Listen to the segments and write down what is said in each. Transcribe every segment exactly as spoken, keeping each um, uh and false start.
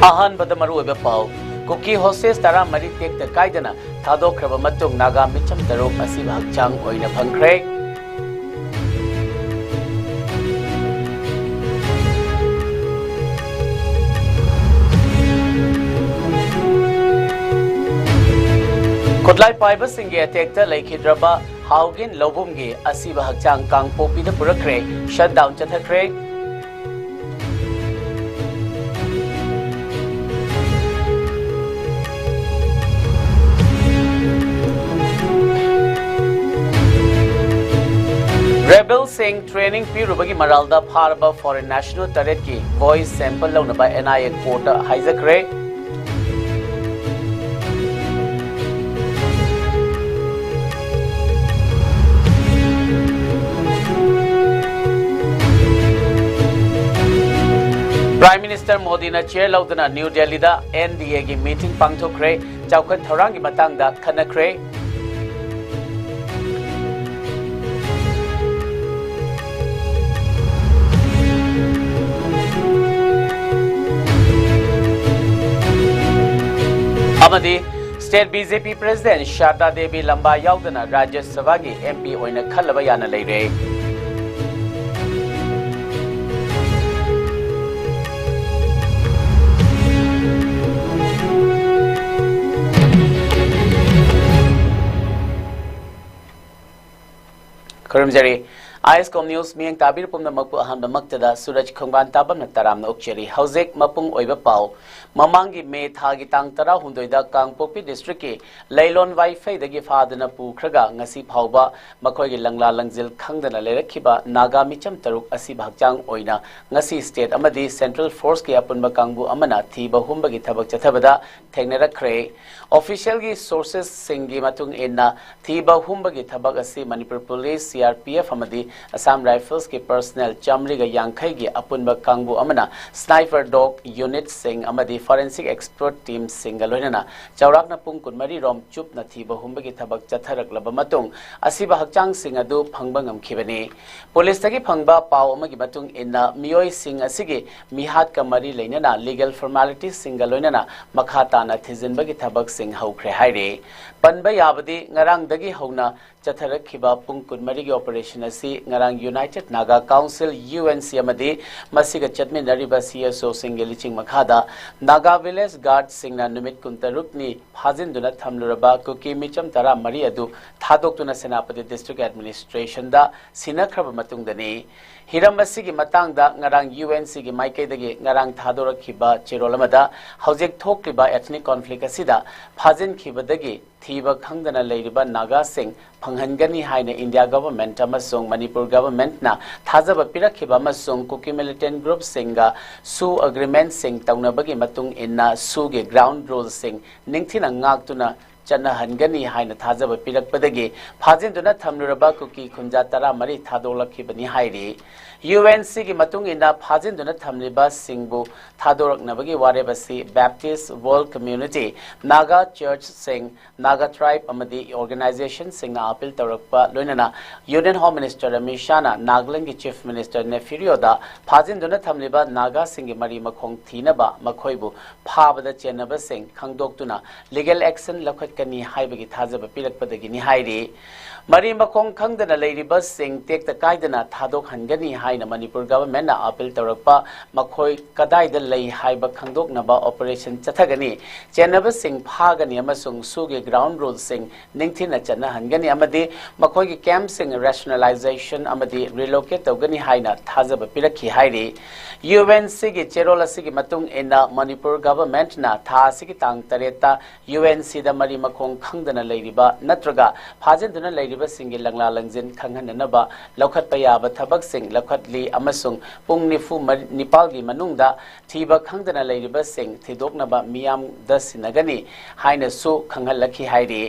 ꯑꯍꯥꯟꯕꯗ ꯃꯔꯨꯑꯣꯏꯕ ꯄꯥꯎ꯫ ꯀꯨꯀꯤ ꯍꯣꯁꯇꯦꯖ ꯇꯔꯥꯃꯔꯤ ꯇꯦꯛꯇ ꯀꯥꯏꯗꯅ ꯊꯥꯗꯣꯛꯈ꯭ꯔꯕ ꯃꯇꯨꯡ ꯅꯥꯒꯥ ꯃꯤꯆꯝ ꯇꯔꯨꯛ ꯑꯁꯤꯕ ꯍꯛꯆꯥꯡ ꯑꯣꯏꯅ ꯐꯪꯈ꯭ꯔꯦ꯫ ꯈꯨꯠꯂꯥꯏ ꯄꯥꯏꯕꯁꯤꯡꯒꯤ ꯑꯦꯇꯦꯛꯇ ꯂꯩꯈꯤꯗ꯭ꯔꯕ ꯍꯥꯎꯒꯤꯟ ꯂꯧꯕꯨꯝꯒꯤ ꯑꯁꯤꯕ ꯍꯛꯆꯥꯡ ꯀꯥꯡꯄꯣꯛꯄꯤꯗ ꯄꯨꯔꯛꯈ꯭ꯔꯦ꯫ ꯁꯠꯗꯥꯎꯟ ꯆꯠꯊꯈ꯭ꯔꯦ꯫ ꯔꯦꯕꯦꯜꯁꯤꯡ ꯇ꯭ꯔꯦꯅꯤꯡ ꯄꯤꯔꯨꯕꯒꯤ ꯃꯔꯥꯜꯗ ꯐꯥꯔꯕ ꯐꯣꯔꯦꯟ ꯅꯦꯁꯅꯦꯜ ꯇꯔꯦꯠꯀꯤ ꯚꯣꯏꯁ ꯁꯦꯝꯄꯜ ꯂꯧꯅꯕ ꯑꯦꯟ ꯑꯥꯏ ꯑꯦ ꯀꯣꯔꯠꯇ ꯍꯥꯏꯖꯈ꯭ꯔꯦ꯫ ꯄ꯭ꯔꯥꯏꯝ ꯃꯤꯅꯤꯁꯇꯔ ꯃꯣꯗꯤꯅ ꯆꯤꯌꯔ ꯂꯧꯗꯨꯅ ꯅ꯭ꯌꯨ ꯗꯦꯜꯂꯤꯗ ꯑꯦꯟ ꯗꯤ ꯑꯦꯒꯤ ꯃꯤꯇꯤꯡ ꯄꯥꯡꯊꯣꯛꯈ꯭ꯔꯦ꯫ ꯆꯥꯎꯈꯠ ꯊꯧꯔꯥꯡꯒꯤ ꯃꯇꯥꯡꯗ ꯈꯟꯅꯈ꯭ꯔꯦ꯫ ꯑꯃꯗꯤ ꯁ꯭ꯇꯦꯠ ꯕꯤ ꯖꯦ ꯄꯤ ꯄ꯭ꯔꯦꯁꯤꯗꯦꯟꯠ ꯁꯥꯔꯗꯥ ꯗꯦꯕꯤ ꯂꯝꯕꯥ ꯌꯥꯎꯗꯅ ꯔꯥꯖ꯭ꯌ ꯁꯚꯥꯒꯤ ꯑꯦꯝ ꯄꯤ ꯑꯣꯏꯅ ꯈꯜꯂꯕ ꯌꯥꯅ ꯂꯩꯔꯦ꯫ ꯈꯨꯔꯨꯝꯖꯔꯤ꯫ ꯑꯥꯏ ꯑꯦꯁ ꯀꯣꯝ ꯅ꯭ꯌꯨꯁ ꯃꯤꯠꯌꯦꯡ ꯇꯥꯕꯤꯔꯤꯕ ꯄꯨꯝꯅꯃꯛꯄꯨ ꯑꯍꯥꯟꯕꯃꯛꯇꯗ ꯁꯨꯔꯖ ꯈꯣꯡꯕꯥꯟ ꯇꯥꯕꯝꯅ ꯇꯔꯥꯝꯅ ꯑꯣꯛꯆꯔꯤ꯫ ꯍꯧꯖꯤꯛ ꯃꯄꯨꯡ ꯑꯣꯏꯕ ꯄꯥꯎ꯫ ꯃꯃꯥꯡꯒꯤ ꯃꯦ ꯊꯥꯒꯤ ꯇꯥꯡ ꯇꯔꯥꯍꯨꯝꯗꯣꯏꯗ ꯀꯥꯡꯄꯣꯛꯄꯤ ꯗꯤꯁꯇ꯭ꯔꯤꯛꯀꯤ ꯂꯩꯂꯣꯟ ꯋꯥꯏꯐꯩꯗꯒꯤ ꯐꯥꯗꯨꯅ ꯄꯨꯈ꯭ꯔꯒ ꯉꯁꯤ ꯐꯥꯎꯕ ꯃꯈꯣꯏꯒꯤ ꯂꯪꯂꯥ ꯂꯪꯖꯤꯜ ꯈꯪꯗꯅ ꯂꯩꯔꯛꯈꯤꯕ ꯅꯥꯒꯥ ꯃꯤꯆꯝ ꯇꯔꯨꯛ ꯑꯁꯤꯕ ꯍꯛꯆꯥꯡ ꯑꯣꯏꯅ ꯉꯁꯤ ꯁ꯭ꯇꯦꯠ ꯑꯃꯗꯤ ꯁꯦꯟꯇ꯭ꯔꯦꯜ ꯐꯣꯔꯁꯀꯤ ꯑꯄꯨꯟꯕ ꯀꯥꯡꯕꯨ ꯑꯃꯅ ꯊꯤꯕ ꯍꯨꯝꯕꯒꯤ ꯊꯕꯛ ꯆꯠꯊꯕꯗ ꯊꯦꯡꯅꯔꯛꯈ꯭ꯔꯦ꯫ ꯑꯣꯐꯤꯁꯤꯌꯦꯜꯒꯤ ꯁꯣꯔꯁꯦꯁꯁꯤꯡꯒꯤ ꯃꯇꯨꯡ ꯏꯟꯅ, ꯊꯤꯕ ꯍꯨꯝꯕꯒꯤ ꯊꯕꯛ ꯑꯁꯤ Manipur police, C R P F ꯑꯃꯗꯤ Assam Riflesꯀꯤ personnel ꯆꯥꯃꯔꯤꯒ ꯌꯥꯡꯈꯩꯒꯤ ꯑꯄꯨꯟꯕ ꯀꯥꯡꯕꯨ ꯑꯃꯅ sniper dog unitꯁꯤꯡ ꯑꯃꯗꯤ forensic expert teamꯁꯤꯡꯒ ꯂꯣꯏꯅꯅ ꯆꯥꯎꯔꯥꯛꯅ ꯄꯨꯡ ꯀꯨꯟꯃꯔꯤ ꯔꯣꯝ ꯆꯨꯞꯅ ꯊꯤꯕ ꯍꯨꯝꯕꯒꯤ ꯊꯕꯛ ꯆꯠꯊꯔꯛꯂꯕ ꯃꯇꯨꯡ ꯑꯁꯤꯕ ꯍꯛꯆꯥꯡꯁꯤꯡ ꯑꯗꯨ ꯐꯪꯕ ꯉꯝꯈꯤꯕꯅꯤ꯫ ꯄꯨꯂꯤꯁꯇꯒꯤ ꯐꯪꯕ ꯄꯥꯎ ꯑꯃꯒꯤ ꯃꯇꯨꯡ ꯏꯟꯅ ꯃꯤꯑꯣꯏꯁꯤꯡ ꯑꯁꯤꯒꯤ ꯃꯤꯍꯥꯠꯀ ꯃꯔꯤ ꯂꯩꯅꯅ legal formalityꯁꯤꯡꯒ ꯂꯣꯏꯅꯅ ꯃꯈꯥ ꯇꯥꯅ ꯊꯤꯖꯤꯟꯕꯒꯤ ꯊꯕꯛꯁꯤꯡ ꯍꯧꯈ꯭ꯔꯦ ꯍꯥꯏꯔꯤ꯫ ꯄꯟꯕ ꯌꯥꯕꯗꯤ ꯉꯔꯥꯡꯗꯒꯤ ꯍꯧꯅ ꯆꯠꯊꯔꯛꯈꯤꯕ ꯄꯨꯡ ꯀꯨꯟꯃꯔꯤꯒꯤ operation ꯑꯁꯤ ꯉꯔꯥꯡ United Naga Council, UNC, ꯑꯃꯗꯤ ꯃꯁꯤꯒ ꯆꯠꯃꯤꯟꯅꯔꯤꯕ CSOꯁꯤꯡꯒꯤ ꯂꯤꯆꯤꯡ ꯃꯈꯥꯗ Naga Village Guardꯁꯤꯡꯅ ꯅꯨꯃꯤꯠ ꯀꯨꯟꯇꯔꯨꯛꯅꯤ ꯐꯥꯖꯤꯟꯗꯨꯅ ꯊꯝꯂꯨꯔꯕ ꯀꯨꯀꯤ ꯃꯤꯆꯝ ꯇꯔꯥꯃꯔꯤ ꯑꯗꯨ ꯊꯥꯗꯣꯛꯇꯨꯅ ꯁꯦꯅꯥꯄꯇꯤ District Administrationꯗ ꯁꯤꯟꯅꯈ꯭ꯔꯕ ꯃꯇꯨꯡꯗꯅꯤ꯫ ꯍꯤꯔꯝ ꯑꯁꯤꯒꯤ ꯃꯇꯥꯡꯗ ꯉꯔꯥꯡ UNCꯒꯤ ꯃꯥꯏꯀꯩꯗꯒꯤ ꯉꯔꯥꯡ ꯊꯥꯗꯣꯔꯛꯈꯤꯕ ꯆꯦꯔꯣꯜ ꯑꯃꯗ ꯍꯧꯖꯤꯛ ꯊꯣꯛꯂꯤꯕ ethnic conflict ꯑꯁꯤꯗ ꯐꯥꯖꯤꯟꯈꯤꯕꯗꯒꯤ ꯊꯤꯕ ꯈꯪꯗꯅ ꯂꯩꯔꯤꯕ ꯅꯥꯒꯥꯁꯤꯡ ꯐꯪꯍꯟꯒꯅꯤ ꯍꯥꯏꯅ India Government ꯑꯃꯁꯨꯡ ꯃꯅꯤꯄꯨꯔ Governmentꯅ ꯊꯥꯖꯕ ꯄꯤꯔꯛꯈꯤꯕ ꯑꯃꯁꯨꯡ ꯀꯨꯀꯤ militant groupꯁꯤꯡꯒ SoO agreementꯁꯤꯡ ꯇꯧꯅꯕꯒꯤ ꯃꯇꯨꯡ ꯏꯟꯅ SoOꯒꯤ ground ruleꯁꯤꯡ ꯅꯤꯡꯊꯤꯅ ꯉꯥꯛꯇꯨꯅ ꯆꯠꯅꯍꯟꯒꯅꯤ ꯍꯥꯏꯅ ꯊꯥꯖꯕ ꯄꯤꯔꯛꯄꯗꯒꯤ ꯐꯥꯖꯤꯟꯗꯨꯅ ꯊꯝꯂꯨꯔꯕ ꯀꯨꯀꯤ ꯈꯨꯟꯖꯥ ꯇꯔꯥꯃꯔꯤ ꯊꯥꯗꯣꯛꯂꯛꯈꯤꯕꯅꯤ ꯍꯥꯏꯔꯤ꯫ UNCꯒꯤ ꯃꯇꯨꯡ ꯏꯟꯅ ꯐꯥꯖꯤꯟꯗꯨꯅ ꯊꯝꯂꯤꯕꯁꯤꯡꯕꯨ ꯊꯥꯗꯣꯔꯛꯅꯕꯒꯤ ꯋꯥꯔꯦꯞ ꯑꯁꯤ Baptist World Community, Naga Churchꯁꯤꯡ, Naga Tribe ꯑꯃꯗꯤ organizationꯁꯤꯡꯅ appeal ꯇꯧꯔꯛꯄ ꯂꯣꯏꯅꯅ Union Home Minister ꯑꯃꯤꯠ ꯁꯥꯍꯅ ꯅꯥꯒꯥꯂꯦꯟꯗꯒꯤ Chief Minister ꯅꯦꯐꯤꯌꯨ ꯔꯤꯑꯣꯗ ꯐꯥꯖꯤꯟꯗꯨꯅ ꯊꯝꯂꯤꯕ ꯅꯥꯒꯥꯁꯤꯡꯒꯤ ꯃꯔꯤ ꯃꯈꯣꯡ ꯊꯤꯅꯕ ꯃꯈꯣꯏꯕꯨ ꯐꯥꯕꯗ ꯆꯦꯟꯅꯕꯁꯤꯡ ꯈꯪꯗꯣꯛꯇꯨꯅ legal action ꯂꯧꯈꯠꯀꯅꯤ ꯍꯥꯏꯕꯒꯤ ꯊꯥꯖꯕ ꯄꯤꯔꯛꯄꯗꯒꯤꯅꯤ ꯍꯥꯏꯔꯤ꯫ ꯃꯔꯤ ꯃꯈꯣꯡ ꯈꯪꯗꯅ ꯂꯩꯔꯤꯕꯁꯤꯡ ꯇꯦꯛꯇ ꯀꯥꯏꯗꯅ ꯊꯥꯗꯣꯛꯍꯟꯒꯅꯤ ꯍꯥꯏꯅ ꯃꯅꯤꯄꯨꯔ Governmentꯅ appeal ꯇꯧꯔꯛꯄ ꯃꯈꯣꯏ ꯀꯗꯥꯏꯗ ꯂꯩ ꯍꯥꯏꯕ ꯈꯪꯗꯣꯛꯅꯕ operation ꯆꯠꯊꯒꯅꯤ, ꯆꯦꯟꯅꯕꯁꯤꯡ ꯐꯥꯒꯅꯤ ꯑꯃꯁꯨꯡ SoOꯒꯤ ground ruleꯁꯤꯡ ꯅꯤꯡꯊꯤꯅ ꯆꯠꯅꯍꯟꯒꯅꯤ ꯑꯃꯗꯤ ꯃꯈꯣꯏꯒꯤ campꯁꯤꯡ rationalization ꯑꯃꯗꯤ relocate ꯇꯧꯒꯅꯤ ꯍꯥꯏꯅ ꯊꯥꯖꯕ ꯄꯤꯔꯛꯈꯤ ꯍꯥꯏꯔꯤ꯫ UNCꯒꯤ ꯆꯦꯔꯣꯜ ꯑꯁꯤꯒꯤ ꯃꯇꯨꯡ ꯏꯟꯅ ꯃꯅꯤꯄꯨꯔ Governmentꯅ ꯊꯥ ꯑꯁꯤꯒꯤ ꯇꯥꯡ ꯇꯔꯦꯠꯇ UNCꯗ ꯃꯔꯤ ꯃꯈꯣꯡ ꯈꯪꯗꯅ ꯂꯩꯔꯤꯕ ꯅꯠꯇ꯭ꯔꯒ ꯐꯥꯖꯤꯟꯗꯨꯅ ꯂꯩꯔꯤꯕꯁꯤꯡꯒꯤ ꯂꯪꯂꯥ ꯂꯪꯖꯤꯟ ꯈꯪꯍꯟꯅꯅꯕ ꯂꯧꯈꯠꯄ ꯌꯥꯕ ꯊꯕꯛꯁꯤꯡ ꯂꯧꯈꯠꯂꯤ ꯑꯃꯁꯨꯡ ꯄꯨꯡ ꯅꯤꯐꯨ ꯅꯤꯄꯥꯜꯒꯤ ꯃꯅꯨꯡꯗ ꯊꯤꯕ ꯈꯪꯗꯅ ꯂꯩꯔꯤꯕꯁꯤꯡ ꯊꯤꯗꯣꯛꯅꯕ ꯃꯤꯌꯥꯝꯗ ꯁꯤꯟꯅꯒꯅꯤ ꯍꯥꯏꯅꯁꯨ ꯈꯪꯍꯜꯂꯛꯈꯤ ꯍꯥꯏꯔꯤ꯫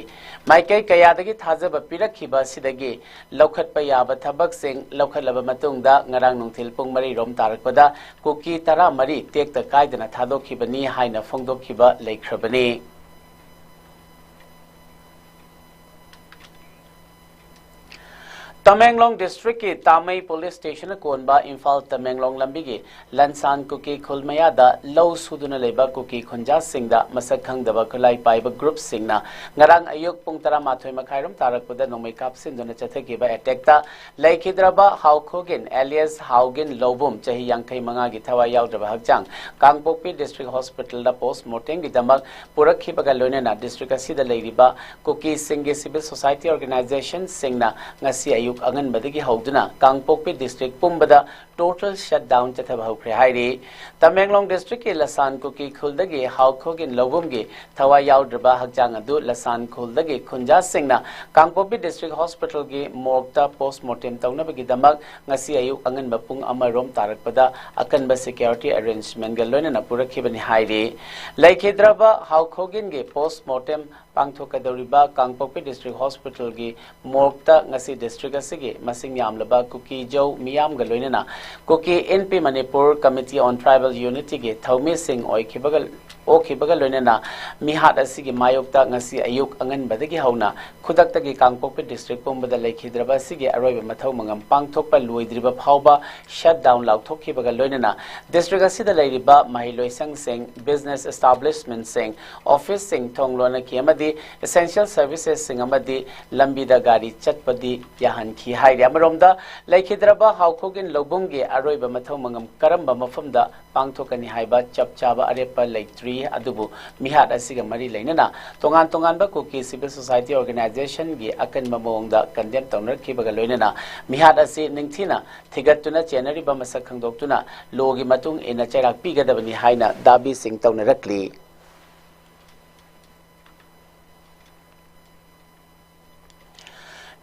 ꯃꯥꯏꯀꯩ ꯀꯌꯥꯗꯒꯤ ꯊꯥꯖꯕ ꯄꯤꯔꯛꯈꯤꯕ ꯑꯁꯤꯗꯒꯤ ꯂꯧꯈꯠꯄ ꯌꯥꯕ ꯊꯕꯛꯁꯤꯡ ꯂꯧꯈꯠꯂꯕ ꯃꯇꯨꯡꯗ ꯉꯔꯥꯡ ꯅꯨꯡꯊꯤꯜ ꯄꯨꯡ ꯃꯔꯤ ꯔꯣꯝ ꯇꯥꯔꯛꯄꯗ ꯀꯨꯀꯤ ꯇꯔꯥꯃꯔꯤ ꯇꯦꯛꯇ ꯀꯥꯏꯗꯅ ꯊꯥꯗꯣꯛꯈꯤꯕꯅꯤ ꯍꯥꯏꯅ ꯐꯣꯡꯗꯣꯛꯈꯤꯕ ꯂꯩꯈ꯭ꯔꯕꯅꯤ꯫ ꯇꯃꯦꯡꯂꯣꯡ ꯗꯤꯁꯇ꯭ꯔꯤꯛꯀꯤ ꯇꯥꯃꯩ ꯄꯨꯂꯤꯁ ꯁ꯭ꯇꯦꯁꯟꯅ ꯀꯣꯟꯕ ꯏꯝꯐꯥꯜ ꯇꯃꯦꯡꯂꯣꯡ ꯂꯝꯕꯤꯒꯤ ꯂꯟꯁꯥꯟ ꯀꯨꯀꯤ ꯈꯨꯜ ꯃꯌꯥꯗ ꯂꯧ ꯁꯨꯗꯨꯅ ꯂꯩꯕ ꯀꯨꯀꯤ ꯈꯨꯟꯖꯥꯁꯤꯡꯗ ꯃꯁꯛ ꯈꯪꯗꯕ ꯈꯨꯠꯂꯥꯏ ꯄꯥꯏꯕ ꯒ꯭ꯔꯨꯞꯁꯤꯡꯅ ꯉꯔꯥꯡ ꯑꯌꯨꯛ ꯄꯨꯡ ꯇꯔꯥꯃꯥꯊꯣꯏ ꯃꯈꯥꯏꯔꯣꯝ ꯇꯥꯔꯛꯄꯗ ꯅꯣꯡꯃꯩ ꯀꯥꯞꯁꯤꯟꯗꯨꯅ ꯆꯠꯊꯈꯤꯕ ꯑꯦꯇꯦꯛꯇ ꯂꯩꯈꯤꯗ꯭ꯔꯕ ꯍꯥꯎꯈꯣꯒꯤꯟ alias ꯍꯥꯎꯒꯤꯟ ꯂꯧꯕꯨꯝ ꯆꯍꯤ ꯌꯥꯡꯈꯩ ꯃꯉꯥꯒꯤ ꯊꯋꯥꯏ ꯌꯥꯎꯗ꯭ꯔꯕ ꯍꯛꯆꯥꯡ ꯀꯥꯡꯄꯣꯛꯄꯤ ꯗꯤꯁꯇ꯭ꯔꯤꯛ ꯍꯣꯁꯄꯤꯇꯥꯜꯗ ꯄꯣꯁꯃꯣꯔꯇꯦꯝꯒꯤꯗꯃꯛ ꯄꯨꯔꯛꯈꯤꯕꯒ ꯂꯣꯏꯅꯅ ꯗꯤꯁꯇ꯭ꯔꯤꯛ ꯑꯁꯤꯗ ꯂꯩꯔꯤꯕ ꯀꯨꯀꯤꯁꯤꯡꯒꯤ ꯁꯤꯚꯤꯜ ꯁꯣꯁꯥꯏꯇꯤ ꯑꯣꯔꯒꯅꯥꯏꯖꯦꯁꯟꯁꯤꯡꯅ ꯉꯁꯤ ꯑꯌꯨꯛ ꯑꯉꯟꯕꯗꯒꯤ ꯍꯧꯗꯨꯅ ꯀꯥꯡꯄꯣꯛꯄꯤ ꯗꯤꯁꯇ꯭ꯔꯤꯛ ꯄꯨꯝꯕꯗ ꯇꯣꯇꯦꯜ ꯁꯠꯗꯥꯎꯟ ꯆꯠꯊꯕ ꯍꯧꯈ꯭ꯔꯦ ꯍꯥꯏꯔꯤ꯫ ꯇꯃꯦꯡꯂꯣꯡ ꯗꯤꯁꯇ꯭ꯔꯤꯛꯀꯤ ꯂꯁꯥꯟ ꯀꯨꯀꯤ ꯈꯨꯜꯗꯒꯤ ꯍꯥꯎꯈꯣꯒꯤꯟ ꯂꯧꯕꯨꯝꯒꯤ ꯊꯋꯥꯏ ꯌꯥꯎꯗ꯭ꯔꯕ ꯍꯛꯆꯥꯡ ꯑꯗꯨ ꯂꯁꯥꯟ ꯈꯨꯜꯗꯒꯤ ꯈꯨꯟꯖꯥꯁꯤꯡꯅ ꯀꯥꯡꯄꯣꯛꯄꯤ ꯗꯤꯁꯇ꯭ꯔꯤꯛ ꯍꯣꯁꯄꯤꯇꯥꯜꯒꯤ ꯃꯣꯔꯒꯇ ꯄꯣꯁꯃꯣꯔꯇꯦꯝ ꯇꯧꯅꯕꯒꯤꯗꯃꯛ ꯉꯁꯤ ꯑꯌꯨꯛ ꯑꯉꯟꯕ ꯄꯨꯡ ꯑꯃ ꯔꯣꯝ ꯇꯥꯔꯛꯄꯗ ꯑꯀꯟꯕ ꯁꯦꯀ꯭ꯌꯨꯔꯤꯇꯤ ꯑꯦꯔꯦꯟꯖꯃꯦꯟꯒ ꯂꯣꯏꯅꯅ ꯄꯨꯔꯛꯈꯤꯕꯅꯤ ꯍꯥꯏꯔꯤ꯫ ꯂꯩꯈꯤꯗ꯭ꯔꯕ ꯍꯥꯎꯈꯣꯒꯤꯟꯒꯤ ꯄꯣꯁꯃꯣꯔꯇꯦꯝ ꯄꯥꯡꯊꯣꯛꯀꯗꯧꯔꯤꯕ ꯀꯥꯡꯄꯣꯛꯄꯤ ꯗꯤꯁꯇ꯭ꯔꯤꯛ ꯍꯣꯁꯄꯤꯇꯥꯜꯒꯤ ꯃꯣꯔꯒꯇ ꯉꯁꯤ ꯗꯤꯁꯇ꯭ꯔꯤꯛ ꯑꯁꯤꯒꯤ ꯃꯁꯤꯡ ꯌꯥꯝꯂꯕ ꯀꯨꯀꯤ ꯖꯧ ꯃꯤꯌꯥꯝꯒ ꯂꯣꯏꯅꯅ ꯀꯨꯀꯤ ꯏꯟꯄꯤ ꯃꯅꯤꯄꯨꯔ ꯀꯃꯤꯇꯤ ꯑꯣꯟ ꯇ꯭ꯔꯥꯏꯕꯦꯜ ꯌꯨꯅꯤꯇꯤꯒꯤ ꯊꯧꯃꯤꯁꯤꯡ ꯑꯣꯏꯈꯤꯕꯒ ꯑꯣꯛꯈꯤꯕꯒ ꯂꯣꯏꯅꯅ ꯃꯤꯍꯥꯠ ꯑꯁꯤꯒꯤ ꯃꯥꯌꯣꯛꯇ ꯉꯁꯤ ꯑꯌꯨꯛ ꯑꯉꯟꯕꯗꯒꯤ ꯍꯧꯅ ꯈꯨꯗꯛꯇꯒꯤ ꯀꯥꯡꯄꯣꯛꯄꯤ ꯗꯤꯁꯇ꯭ꯔꯤꯛ ꯄꯨꯝꯕꯗ ꯂꯩꯈꯤꯗ꯭ꯔꯕ ꯑꯁꯤꯒꯤ ꯑꯔꯣꯏꯕ ꯃꯊꯧ ꯃꯉꯝ ꯄꯥꯡꯊꯣꯛꯄ ꯂꯣꯏꯗ꯭ꯔꯤꯕ ꯐꯥꯎꯕ ꯁꯠꯗꯥꯎꯟ ꯂꯥꯎꯊꯣꯛꯈꯤꯕꯒ ꯂꯣꯏꯅꯅ ꯗꯤꯁꯇ꯭ꯔꯤꯛ ꯑꯁꯤꯗ ꯂꯩꯔꯤꯕ ꯃꯍꯩꯂꯣꯏꯁꯪꯁꯤꯡ, ꯕꯤꯖꯤꯅꯦꯁ ꯏꯁꯇꯥꯕ꯭ꯂꯤꯁꯃꯦꯟꯠꯁꯤꯡ, ꯑꯣꯐꯤꯁꯁꯤꯡ ꯊꯣꯡ ꯂꯣꯟꯅꯈꯤ ꯑꯃꯗꯤ ꯏꯁꯦꯟꯁꯤꯌꯦꯜ ꯁꯔꯚꯤꯁꯦꯁꯁꯤꯡ ꯑꯃꯗꯤ ꯂꯝꯕꯤꯗ ꯒꯥꯔꯤ ꯆꯠꯄꯗꯤ ꯌꯥꯍꯟꯈꯤ ꯍꯥꯏꯔꯤ꯫ ꯑꯃꯔꯣꯝꯗ ꯂꯩꯈꯤꯗ꯭ꯔꯕ ꯍꯥꯎꯈꯣꯒꯤꯟ ꯂꯧꯕꯨꯝꯒꯤ ꯑꯔꯣꯏꯕ ꯃꯊꯧ ꯃꯉꯝ ꯀꯔꯝꯕ ꯃꯐꯝꯗ ꯄꯥꯡꯊꯣꯛꯀꯅꯤ ꯍꯥꯏꯕ ꯆꯞ ꯆꯥꯕ ꯑꯔꯦꯞꯄ ꯂꯩꯇ꯭ꯔꯤ꯫ ꯑꯗꯨꯕꯨ ꯃꯤꯍꯥꯠ ꯑꯁꯤꯒ ꯃꯔꯤ ꯂꯩꯅꯅ ꯇꯣꯉꯥꯟ ꯇꯣꯉꯥꯟꯕ ꯀꯨꯀꯤ ꯁꯤꯚꯤꯜ ꯁꯣꯁꯥꯏꯇꯤ ꯑꯣꯔꯒꯅꯥꯏꯖꯦꯁꯟꯒꯤ ꯑꯀꯟꯕ ꯃꯑꯣꯡꯗ ꯀꯟꯗꯦꯝ ꯇꯧꯅꯔꯛꯈꯤꯕꯒ ꯂꯣꯏꯅꯅ ꯃꯤꯍꯥꯠ ꯑꯁꯤ ꯅꯤꯡꯊꯤꯅ ꯊꯤꯒꯠꯇꯨꯅ ꯆꯦꯟꯅꯔꯤꯕ ꯃꯁꯛ ꯈꯪꯗꯣꯛꯇꯨꯅ ꯂꯣꯒꯤ ꯃꯇꯨꯡ ꯏꯟꯅ ꯆꯩꯔꯥꯛ ꯄꯤꯒꯗꯕꯅꯤ ꯍꯥꯏꯅ ꯗꯥꯕꯤꯁꯤꯡ ꯇꯧꯅꯔꯛꯂꯤ꯫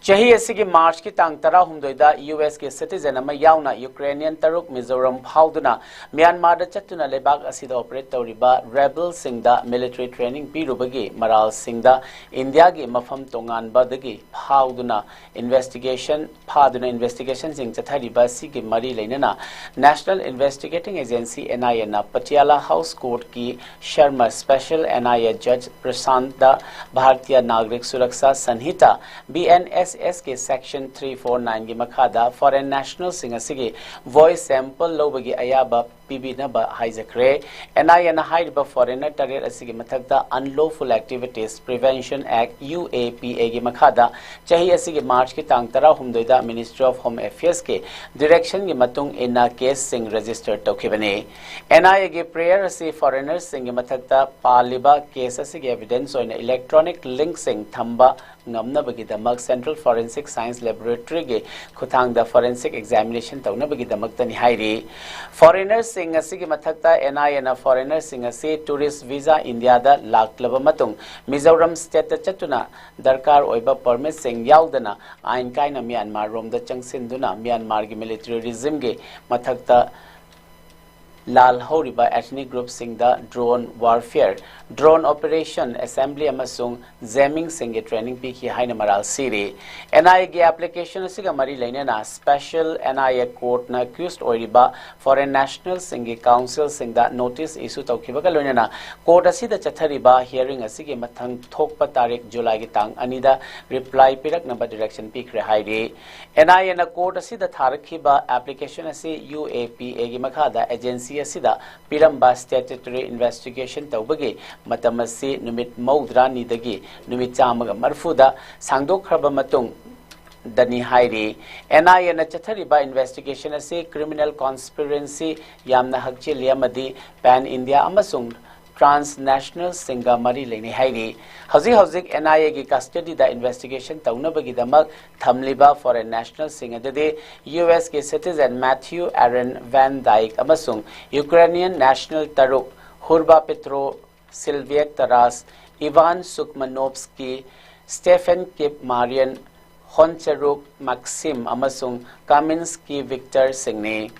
ꯆꯍꯤ ꯑꯁꯤꯒꯤ ꯃꯥꯔꯆꯀꯤ ꯇꯥꯡ ꯇꯔꯥꯍꯨꯝꯗꯣꯏꯗ ꯌꯨ ꯑꯦꯁꯀꯤ citizen ꯑꯃ ꯌꯥꯎꯅ ꯌꯨꯀ꯭ꯔꯦꯅꯤꯌꯟ ꯇꯔꯨꯛ ꯃꯤꯖꯣꯔꯥꯝ ꯐꯥꯎꯗꯨꯅ ꯃ꯭ꯌꯥꯟꯃꯥꯔꯗ ꯆꯠꯇꯨꯅ ꯂꯩꯕꯥꯛ ꯑꯁꯤꯗ operate ꯇꯧꯔꯤꯕ rebelꯁꯤꯡꯗ military training ꯄꯤꯔꯨꯕꯒꯤ ꯃꯔꯥꯜꯁꯤꯡꯗ ꯏꯟꯗꯤꯌꯥꯒꯤ ꯃꯐꯝ ꯇꯣꯉꯥꯟꯕꯗꯒꯤ ꯐꯥꯎꯗꯨꯅ investigation ꯐꯥꯗꯨꯅ investigationꯁꯤꯡ ꯆꯠꯊꯔꯤꯕ ꯑꯁꯤꯒꯤ ꯃꯔꯤ ꯂꯩꯅꯅ National Investigating Agency, N I Aꯅ Patiala House Courtꯀꯤ Sharma Special N I A Judge Prashantꯗ Bharatiya Nagarik Suraksha Sanhita, B N S Sꯀꯤ Section three four nineꯒꯤ ꯃꯈꯥꯗ foreign nationalꯁꯤꯡ ꯑꯁꯤꯒꯤ voice sample ꯂꯧꯕꯒꯤ ꯑꯌꯥꯕ ꯄꯤꯕꯤꯅꯕ ꯍꯥꯏꯖꯈ꯭ꯔꯦ꯫ N I Aꯅ ꯍꯥꯏꯔꯤꯕ foreigner ꯇꯔꯦꯠ ꯑꯁꯤꯒꯤ ꯃꯊꯛꯇ Unlawful Activities Prevention Act, UAPAꯒꯤ ꯃꯈꯥꯗ ꯆꯍꯤ ꯑꯁꯤꯒꯤ ꯃꯥꯔꯆꯀꯤ ꯇꯥꯡ ꯇꯔꯥꯍꯨꯝꯗꯣꯏꯗ Ministry of Home Affairsꯀꯤ directionꯒꯤ ꯃꯇꯨꯡ ꯏꯟꯅ caseꯁꯤꯡ register ꯇꯧꯈꯤꯕꯅꯤ꯫ N I Aꯒꯤ prayer ꯑꯁꯤ foreignerꯁꯤꯡꯒꯤ ꯃꯊꯛꯇ ꯄꯥꯜꯂꯤꯕ case ꯑꯁꯤꯒꯤ evidence ꯑꯣꯏꯅ electronic linkꯁꯤꯡ ꯊꯝꯕ ꯉꯝꯅꯕꯒꯤꯗꯃꯛ Central Forensic Science Laboratoryꯒꯤ ꯈꯨꯠꯊꯥꯡꯗ forensic examination ꯇꯧꯅꯕꯒꯤꯗꯃꯛꯇꯅꯤ ꯍꯥꯏꯔꯤ꯫ Foreignerꯁꯤꯡ ꯑꯁꯤꯒꯤ ꯃꯊꯛꯇ N I Aꯅ foreignerꯁꯤꯡ ꯑꯁꯤ tourist visa ꯏꯟꯗꯤꯌꯥꯗ ꯂꯥꯛꯂꯕ ꯃꯇꯨꯡ ꯃꯤꯖꯣꯔꯥꯝ stateꯇ ꯆꯠꯇꯨꯅ ꯗꯔꯀꯥꯔ ꯑꯣꯏꯕ permitꯁꯤꯡ ꯌꯥꯎꯗꯅ ꯑꯥꯏꯟ ꯀꯥꯏꯅ ꯃ꯭ꯌꯥꯟꯃꯥꯔ ꯔꯣꯝꯗ ꯆꯪꯁꯤꯟꯗꯨꯅ ꯃ꯭ꯌꯥꯟꯃꯥꯔꯒꯤ military regimeꯒꯤ ꯃꯊꯛꯇ ꯂꯥꯜꯍꯧꯔꯤꯕ ethnic groupꯁꯤꯡꯗ drone warfare, drone operation, assembly ꯑꯃꯁꯨꯡ jammingꯁꯤꯡꯒꯤ training ꯄꯤꯈꯤ ꯍꯥꯏꯅ ꯃꯔꯥꯜ ꯁꯤꯔꯤ꯫ N I Aꯒꯤ application ꯑꯁꯤꯒ ꯃꯔꯤ ꯂꯩꯅꯅ Special N I A Courtꯅ accused ꯑꯣꯏꯔꯤꯕ foreign nationalꯁꯤꯡꯒꯤ counselꯁꯤꯡꯗ notice issue ꯇꯧꯈꯤꯕꯒ ꯂꯣꯏꯅꯅ court ꯑꯁꯤꯗ ꯆꯠꯊꯔꯤꯕ hearing ꯑꯁꯤꯒꯤ ꯃꯊꯪ ꯊꯣꯛꯄ ꯇꯥꯔꯤꯛ ꯖꯨꯂꯥꯏꯒꯤ ꯇꯥꯡ ꯑꯅꯤꯗ reply ꯄꯤꯔꯛꯅꯕ direction ꯄꯤꯈ꯭ꯔꯦ ꯍꯥꯏꯔꯤ꯫ N I Aꯅ court ꯑꯁꯤꯗ ꯊꯥꯔꯛꯈꯤꯕ application ꯑꯁꯤ UAPAꯒꯤ ꯃꯈꯥꯗ agency ꯑꯁꯤꯗ ꯄꯤꯔꯝꯕ statutory investigation ꯇꯧꯕꯒꯤ ꯃꯇꯝ ꯑꯁꯤ ꯅꯨꯃꯤꯠ ꯃꯧꯗ꯭ꯔꯥꯅꯤꯗꯒꯤ ꯅꯨꯃꯤꯠ ꯆꯥꯝꯃꯒ ꯃꯔꯤꯐꯨꯗ ꯁꯥꯡꯗꯣꯛꯈ꯭ꯔꯕ ꯃꯇꯨꯡꯗꯅꯤ ꯍꯥꯏꯔꯤ꯫ N I Aꯅ ꯆꯠꯊꯔꯤꯕ investigation ꯑꯁꯤ criminal conspiracy ꯌꯥꯝꯅ ꯍꯛꯆꯤꯜꯂꯤ ꯑꯃꯗꯤ pan India ꯑꯃꯁꯨꯡ transnationalꯁꯤꯡꯒ ꯃꯔꯤ ꯂꯩꯅꯩ ꯍꯥꯏꯔꯤ꯫ ꯍꯧꯖꯤꯛ ꯍꯧꯖꯤꯛ N I Aꯒꯤ custodyꯗ investigation ꯇꯧꯅꯕꯒꯤꯗꯃꯛ ꯊꯝꯂꯤꯕ foreign nationalꯁꯤꯡ ꯑꯗꯨꯗꯤ U S ꯀꯤ citizen Matthew Aaron Van Dyke ꯑꯃꯁꯨꯡ Ukrainian national ꯇꯔꯨꯛ, Hurba Petro, Sylviak Taras, Ivan Sukmanovsky, Stefan Kip Marian, ꯍꯣꯟꯆꯔꯨꯛ ꯃꯥꯛꯁꯤꯝ ꯑꯃꯁꯨꯡ ꯀꯥꯃꯤꯟꯁꯀꯤ ꯚꯤꯛꯇꯔ ꯁꯤꯡꯅꯤ꯫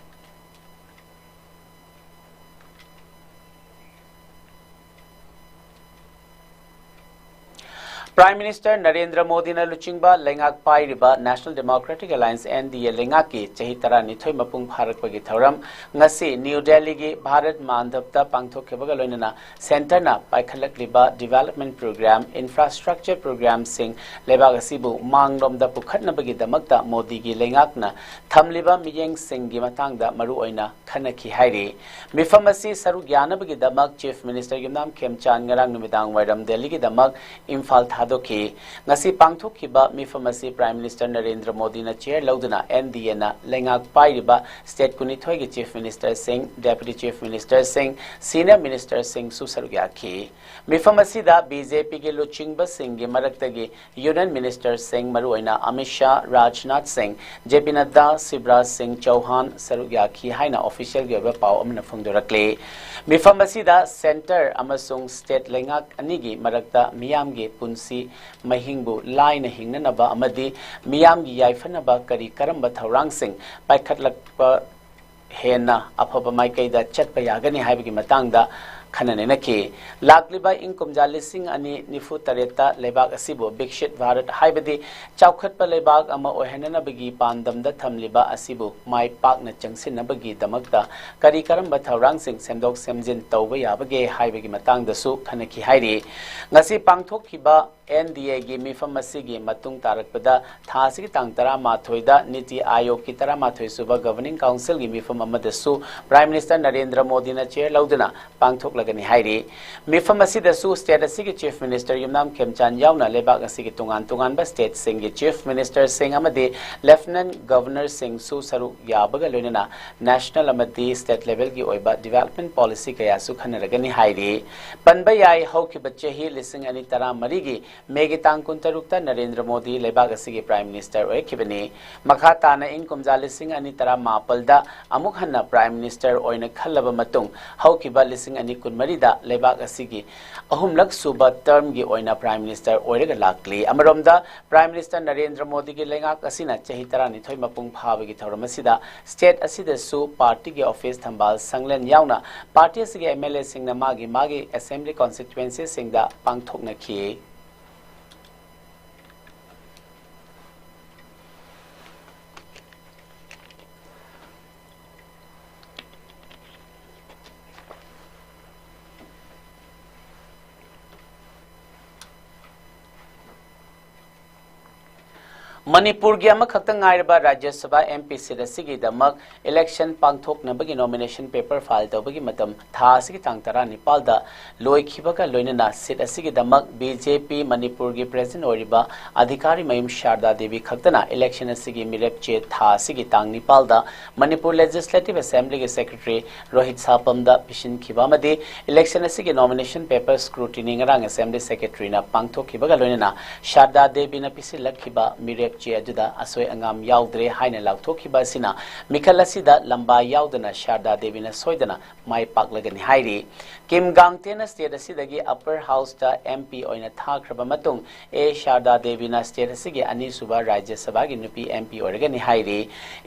Prime Minister ꯅꯔꯦꯟꯗ꯭ꯔ ꯃꯣꯗꯤꯅ ꯂꯨꯆꯤꯡꯕ ꯂꯩꯉꯥꯛ ꯄꯥꯏꯔꯤꯕ National Democratic Alliance, N D A, ꯂꯩꯉꯥꯛꯀꯤ ꯆꯍꯤ ꯇꯔꯥꯅꯤꯊꯣꯏ ꯃꯄꯨꯡ ꯐꯥꯔꯛꯄꯒꯤ ꯊꯧꯔꯝ ꯉꯁꯤ ꯅ꯭ꯌꯨ ꯗꯦꯜꯂꯤꯒꯤ ꯚꯥꯔꯠ ꯃꯥꯟꯗꯞꯇ ꯄꯥꯡꯊꯣꯛꯈꯤꯕꯒ ꯂꯣꯏꯅꯅ centreꯅ ꯄꯥꯏꯈꯠꯂꯛꯂꯤꯕ development program, infrastructure programꯁꯤꯡ ꯂꯩꯕꯥꯛ ꯑꯁꯤꯕꯨ ꯃꯥꯡꯂꯣꯝꯗ ꯄꯨꯈꯠꯅꯕꯒꯤꯗꯃꯛꯇ ꯃꯣꯗꯤꯒꯤ ꯂꯩꯉꯥꯛꯅ ꯊꯝꯂꯤꯕ ꯃꯤꯠꯌꯦꯡꯁꯤꯡꯒꯤ ꯃꯇꯥꯡꯗ ꯃꯔꯨꯑꯣꯏꯅ ꯈꯟꯅꯈꯤ ꯍꯥꯏꯔꯤ꯫ ꯃꯤꯐꯝ ꯑꯁꯤ ꯁꯔꯨꯛ ꯌꯥꯅꯕꯒꯤꯗꯃꯛ Chief Minister ꯌꯨꯝꯅꯥꯝ ꯈꯦꯝꯆꯥꯟ ꯉꯔꯥꯡ ꯅꯨꯃꯤꯗꯥꯡ ꯋꯥꯏꯔꯝ ꯗꯦꯜꯂꯤꯒꯤꯗꯃꯛ ꯏꯝꯐꯥꯜ ꯊꯥꯗꯣꯛꯈꯤ꯫ ꯉꯁꯤ ꯄꯥꯡꯊꯣꯛꯈꯤꯕ ꯃꯤꯐꯝ ꯑꯁꯤ Prime Minister ꯅꯔꯦꯟꯗ꯭ꯔ ꯃꯣꯗꯤꯅ chair ꯂꯧꯗꯨꯅ N D Aꯅ ꯂꯩꯉꯥꯛ ꯄꯥꯏꯔꯤꯕ state ꯀꯨꯟꯅꯤꯊꯣꯏꯒꯤ Chief Ministerꯁꯤꯡ, Deputy Chief Ministerꯁꯤꯡ, Senior Ministerꯁꯤꯡꯁꯨ ꯁꯔꯨꯛ ꯌꯥꯈꯤ꯫ ꯃꯤꯐꯝ ꯑꯁꯤꯗ B J Pꯒꯤ ꯂꯨꯆꯤꯡꯕꯁꯤꯡꯒꯤ ꯃꯔꯛꯇꯒꯤ Union Ministerꯁꯤꯡ, ꯃꯔꯨꯑꯣꯏꯅ ꯑꯃꯤꯠ ꯁꯥꯍ, ꯔꯥꯖꯅꯥꯊ ꯁꯤꯡ, J P ꯅꯗ꯭ꯗꯥ, ꯁꯤꯕꯔꯥꯖ ꯁꯤꯡ ꯆꯧꯍꯥꯟ ꯁꯔꯨꯛ ꯌꯥꯈꯤ ꯍꯥꯏꯅ officialꯒꯤ ꯑꯣꯏꯕ ꯄꯥꯎ ꯑꯃꯅ ꯐꯣꯡꯗꯣꯔꯛꯂꯤ꯫ ꯃꯤꯐꯝ ꯑꯁꯤꯗ centre ꯑꯃꯁꯨꯡ state ꯂꯩꯉꯥꯛ ꯑꯅꯤꯒꯤ ꯃꯔꯛꯇ ꯃꯤꯌꯥꯝꯒꯤ ꯄꯨꯟꯁꯤ ꯃꯍꯤꯡꯕꯨ ꯂꯥꯏꯅ ꯍꯤꯡꯅꯅꯕ ꯑꯃꯗꯤ ꯃꯤꯌꯥꯝꯒꯤ ꯌꯥꯏꯐꯅꯕ ꯀꯔꯤ ꯀꯔꯝꯕ ꯊꯧꯔꯥꯡꯁꯤꯡ ꯄꯥꯏꯈꯠꯂꯛꯄ ꯍꯦꯟꯅ ꯑꯐꯕ ꯃꯥꯏꯀꯩꯗ ꯆꯠꯄ ꯌꯥꯒꯅꯤ ꯍꯥꯏꯕꯒꯤ ꯃꯇꯥꯡꯗ ꯈꯟꯅ ꯅꯩꯅꯈꯤ꯫ ꯂꯥꯛꯂꯤꯕ ꯏꯪ ꯀꯨꯝꯖꯥ ꯂꯤꯁꯤꯡ ꯑꯅꯤ ꯅꯤꯐꯨ ꯇꯔꯦꯠꯇ ꯂꯩꯕꯥꯛ ꯑꯁꯤꯕꯨ ꯕꯤꯛꯁꯤꯠ ꯚꯥꯔꯠ, ꯍꯥꯏꯕꯗꯤ ꯆꯥꯎꯈꯠꯄ ꯂꯩꯕꯥꯛ ꯑꯃ ꯑꯣꯏꯍꯟꯅꯅꯕꯒꯤ ꯄꯥꯟꯗꯝꯗ ꯊꯝꯂꯤꯕ ꯑꯁꯤꯕꯨ ꯃꯥꯏ ꯄꯥꯛꯅ ꯆꯪꯁꯤꯟꯅꯕꯒꯤꯗꯃꯛꯇ ꯀꯔꯤ ꯀꯔꯝꯕ ꯊꯧꯔꯥꯡꯁꯤꯡ ꯁꯦꯝꯗꯣꯛ ꯁꯦꯝꯖꯤꯟ ꯇꯧꯕ ꯌꯥꯕꯒꯦ ꯍꯥꯏꯕꯒꯤ ꯃꯇꯥꯡꯗꯁꯨ ꯈꯟꯅꯈꯤ ꯍꯥꯏꯔꯤ꯫ ꯉꯁꯤ ꯄꯥꯡꯊꯣꯛꯈꯤꯕ N D Aꯒꯤ ꯃꯤꯐꯝ ꯑꯁꯤꯒꯤ ꯃꯇꯨꯡ ꯇꯥꯔꯛꯄꯗ ꯊꯥ ꯑꯁꯤꯒꯤ ꯇꯥꯡ ꯇꯔꯥꯃꯥꯊꯣꯏꯗ ꯅꯤꯇꯤ ꯑꯥꯌꯣꯒꯀꯤ ꯇꯔꯥꯃꯥꯊꯣꯏ ꯁꯨꯕ Governing Councilꯒꯤ ꯃꯤꯐꯝ ꯑꯃꯗꯁꯨ Prime Minister ꯅꯔꯦꯟꯗ꯭ꯔ ꯃꯣꯗꯤꯅ chair ꯂꯧꯗꯨꯅ ꯄꯥꯡꯊꯣꯛꯂꯒꯅꯤ ꯍꯥꯏꯔꯤ꯫ ꯃꯤꯐꯝ ꯑꯁꯤꯗꯁꯨ state ꯑꯁꯤꯒꯤ Chief Minister ꯌꯨꯝꯅꯥꯝ ꯈꯦꯝꯆꯥꯟ ꯌꯥꯎꯅ ꯂꯩꯕꯥꯛ ꯑꯁꯤꯒꯤ ꯇꯣꯉꯥꯟ ꯇꯣꯉꯥꯟꯕ stateꯁꯤꯡꯒꯤ Chief Ministerꯁꯤꯡ ꯑꯃꯗꯤ Lieutenant Governorꯁꯤꯡꯁꯨ ꯁꯔꯨꯛ ꯌꯥꯕꯒ ꯂꯣꯏꯅꯅ national ꯑꯃꯗꯤ state levelꯒꯤ ꯑꯣꯏꯕ development policy ꯀꯌꯥꯁꯨ ꯈꯟꯅꯔꯒꯅꯤ ꯍꯥꯏꯔꯤ꯫ ꯄꯟꯕ ꯌꯥꯏ, ꯍꯧꯈꯤꯕ ꯆꯍꯤ ꯂꯤꯁꯤꯡ ꯑꯅꯤ ꯇꯔꯥꯃꯔꯤꯒꯤ ꯃꯦꯒꯤ ꯇꯥꯡ ꯀꯨꯟꯇꯔꯨꯛꯇ ꯅꯔꯦꯟꯗ꯭ꯔ ꯃꯣꯗꯤ ꯂꯩꯕꯥꯛ ꯑꯁꯤꯒꯤ Prime Minister ꯑꯣꯏꯔꯛꯈꯤꯕꯅꯤ꯫ ꯃꯈꯥ ꯇꯥꯅ ꯏꯪ ꯀꯨꯝꯖꯥ ꯂꯤꯁꯤꯡ ꯑꯅꯤ ꯇꯔꯥꯃꯥꯄꯜꯗ ꯑꯃꯨꯛ ꯍꯟꯅ Prime Minister ꯑꯣꯏꯅ ꯈꯜꯂꯕ ꯃꯇꯨꯡ, ꯍꯧꯈꯤꯕ ꯂꯤꯁꯤꯡ ꯑꯅꯤ ꯀꯨꯟꯃꯔꯤꯗ ꯂꯩꯕꯥꯛ ꯑꯁꯤꯒꯤ ꯑꯍꯨꯝꯂꯛ ꯁꯨꯕ termꯒꯤ ꯑꯣꯏꯅ Prime Minister ꯑꯣꯏꯔꯒ ꯂꯥꯛꯂꯤ꯫ ꯑꯃꯔꯣꯝꯗ, Prime Minister ꯅꯔꯦꯟꯗ꯭ꯔ ꯃꯣꯗꯤꯒꯤ ꯂꯩꯉꯥꯛ ꯑꯁꯤꯅ ꯆꯍꯤ ꯇꯔꯥꯅꯤꯊꯣꯏ ꯃꯄꯨꯡ ꯐꯥꯕꯒꯤ ꯊꯧꯔꯝ ꯑꯁꯤꯗ state ꯑꯁꯤꯗꯁꯨ partyꯒꯤ office ꯊꯝꯕꯥꯜ ꯁꯪꯂꯦꯟ ꯌꯥꯎꯅ party ꯑꯁꯤꯒꯤ MLAꯁꯤꯡꯅ ꯃꯥꯒꯤ ꯃꯥꯒꯤ assembly constituencyꯁꯤꯡꯗ ꯄꯥꯡꯊꯣꯛꯅꯈꯤ꯫ ꯃꯅꯤꯄꯨꯔꯒꯤ ꯑꯃꯈꯛꯇ ꯉꯥꯏꯔꯕ ꯔꯥꯖ꯭ꯌ ꯁꯚꯥ MP seat ꯑꯁꯤꯒꯤꯗꯃꯛ election ꯄꯥꯡꯊꯣꯛꯅꯕꯒꯤ nomination paper file ꯇꯧꯕꯒꯤ ꯃꯇꯝ ꯊꯥ ꯑꯁꯤꯒꯤ ꯇꯥꯡ ꯇꯔꯥꯅꯤꯄꯥꯜꯗ ꯂꯣꯏꯈꯤꯕꯒ ꯂꯣꯏꯅꯅ seat ꯑꯁꯤꯒꯤꯗꯃꯛ BJP ꯃꯅꯤꯄꯨꯔꯒꯤ president ꯑꯣꯏꯔꯤꯕ ꯑꯙꯤꯀꯥꯔꯤ ꯃꯌꯨꯝ ꯁꯥꯔꯗꯥ ꯗꯦꯕꯤ ꯈꯛꯇꯅ election ꯑꯁꯤꯒꯤ ꯃꯤꯔꯦꯞ ꯆꯦ ꯊꯥ ꯑꯁꯤꯒꯤ ꯇꯥꯡ ꯅꯤꯄꯥꯜꯗ ꯃꯅꯤꯄꯨꯔ Legislative Assemblyꯒꯤ secretary ꯔꯣꯍꯤꯠ ꯁꯥꯄꯝꯗ ꯄꯤꯁꯤꯟꯈꯤꯕ ꯑꯃꯗꯤ election ꯑꯁꯤꯒꯤ nomination paper scrutiny ꯉꯔꯥꯡ Assembly Secretaryꯅ ꯄꯥꯡꯊꯣꯛꯈꯤꯕꯒ ꯂꯣꯏꯅꯅ ꯁꯥꯔꯗꯥ ꯗꯦꯕꯤꯅ ꯄꯤꯁꯤꯜꯂꯛꯈꯤꯕ ꯃꯤꯔꯦꯞ ꯆꯦ ꯑꯗꯨꯗ ꯑꯁꯣꯏ ꯑꯉꯥꯝ ꯌꯥꯎꯗ꯭ꯔꯦ ꯍꯥꯏꯅ ꯂꯥꯎꯊꯣꯛꯈꯤꯕ ꯑꯁꯤꯅ ꯃꯤꯈꯜ ꯑꯁꯤꯗ ꯂꯝꯕꯥ ꯌꯥꯎꯗꯅ ꯁꯥꯔꯗꯥ ꯗꯦꯕꯤꯅ ꯁꯣꯏꯗꯅ ꯃꯥꯏ ꯄꯥꯛꯂꯒꯅꯤ ꯍꯥꯏꯔꯤ꯫ ꯀꯤꯝ ꯒꯥꯡꯇꯦꯅ state ꯑꯁꯤꯗꯒꯤ Upper Houseꯇ MP ꯑꯣꯏꯅ ꯊꯥꯈ꯭ꯔꯕ ꯃꯇꯨꯡ, ꯑꯦ ꯁꯥꯔꯗꯥ ꯗꯦꯕꯤꯅ state ꯑꯁꯤꯒꯤ ꯑꯅꯤꯁꯨꯕ ꯔꯥꯖ꯭ꯌ ꯁꯚꯥꯒꯤ ꯅꯨꯄꯤ MP ꯑꯣꯏꯔꯒꯅꯤ ꯍꯥꯏꯔꯤ꯫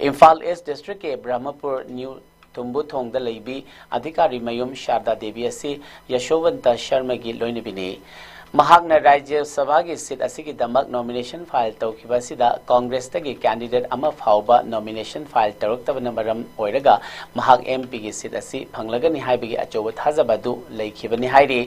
ꯏꯝꯐꯥꯜ East Districtꯀꯤ ꯕ꯭ꯔꯍꯃꯄꯨꯔ ꯅ꯭ꯌꯨ ꯇꯨꯝꯕꯨꯊꯣꯡꯗ ꯂꯩꯕꯤ ꯑꯙꯤꯀꯥꯔꯤ ꯃꯌꯨꯝ ꯁꯥꯔꯗꯥ ꯗꯦꯕꯤ ꯑꯁꯤ ꯌꯁꯣꯋꯟꯇ ꯁꯔꯃꯒꯤ ꯂꯣꯏꯅꯕꯤꯅꯤ꯫ ꯃꯍꯥꯛꯅ ꯔꯥꯖ꯭ꯌ ꯁꯚꯥꯒꯤ seat ꯑꯁꯤꯒꯤꯗꯃꯛ nomination file ꯇꯧꯈꯤꯕ ꯑꯁꯤꯗ Congressꯇꯒꯤ candidate ꯑꯃ ꯐꯥꯎꯕ nomination file ꯇꯧꯔꯛꯇꯕꯅ ꯃꯔꯝ ꯑꯣꯏꯔꯒ ꯃꯍꯥꯛ MPꯒꯤ seat ꯑꯁꯤ ꯐꯪꯂꯒꯅꯤ ꯍꯥꯏꯕꯒꯤ ꯑꯆꯧꯕ ꯊꯥꯖꯕ ꯑꯗꯨ ꯂꯩꯈꯤꯕꯅꯤ ꯍꯥꯏꯔꯤ꯫